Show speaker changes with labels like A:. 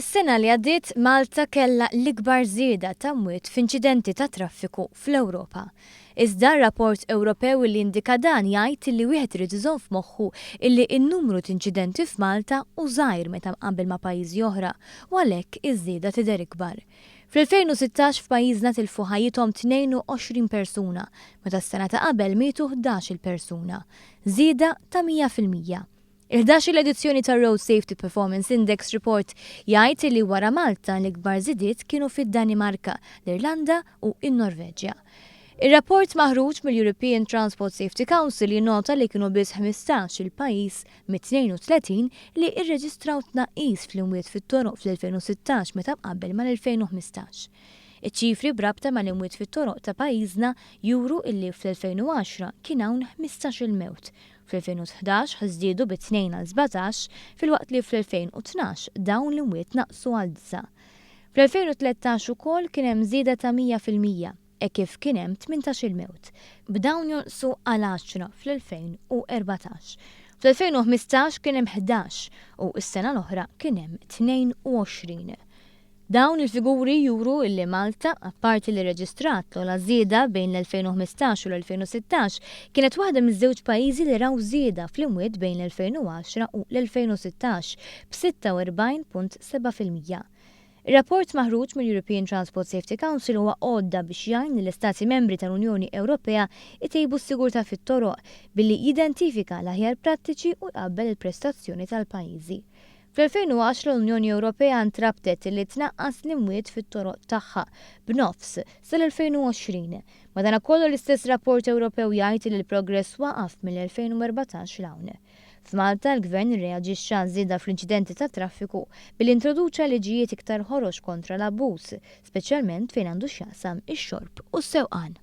A: Is-sena li għaddiet Malta kellha l-ikbar żieda ta' mwiet f'inċidenti tat-traffiku fl-Ewropa. Iżda r-rapport Ewropew li jindika dan jgħid illi wieħed irid iżomm f'moħħu illi n-numru t'inċidenti f'Malta hu żgħir meta mqabbel ma' pajjiżi oħra u għalhekk iż-żieda tidher ikbar. Fl-2016 f'pajjiżna tilfu ħajjithom 22 persuna, meta s-sena ta' qabel mietu 11-il persuna. Żieda ta' 100%. Il-11-il edizzjoni tar-Road Safety Performance Index Report jgħid li wara Malta l-ikbar żidiet kienu fid-Danimarka, l-Irlanda u n-Norveġja. Ir-rapport maħruġ mill-European Transport Safety Council jinnota li kienu biss 15 il-pajjiż mit-32 li rreġistraw tnaqqis fl-imwiet fit-toroq fl-2016 meta mqabbel mal-2015. Iċ-ċifri b'rabta mal-imwiet fit-toroq ta' pajjiżna juru illi fl-2010 kien hawn 15-il mewt, fl-2011 żdiedu bi tnejn għal 17 filwaqt li fl-2012 dawn l-imwiet naqsu għal disgħa. Fl-2013 ukoll kien hemm żieda ta' 100% hekk kif kien hemm 18-il mewt, b'dawn jonqsu għal għaxra fl-2014. Fl-2015 kien hemm 11 u s-sena l-oħra kien hemm 22. Dawn il-figuri juru illi Malta, apparti li rreġistrat l-ogħla żieda bejn l-2015 u l-2016, kienet waħda miż-żewġ pajjiżi li raw żieda fl-imwiet bejn l-2010 u l-2016 b'46.7%. Ir-rapport maħruġ mill-European Transport Safety Council huwa għodda biex jgħin lill-Istati Membri tal-Unjoni Ewropea jtejbu s-sigurtà fit-toroq billi jidentifika l-aħjar prattiċi u jqabbel il-prestazzjoni tal-pajjiżi. Fl-2010 l-Unjoni Ewropea ntrabtet li tnaqqas l-imwiet fit-toroq tagħha b'nofs sal-2020. Madankollu l-istess rapport Ewropew jgħid li l-progress waqaf mill-2014 'l hawn. F'Malta l-Gvern irreaġixxa għaż-żieda fl-inċidenti tat-traffiku billi introduċa liġijiet iktar ħorox kontra l-abbuż, speċjalment fejn għandu x'jaqsam ix-xorb u s-sewqan.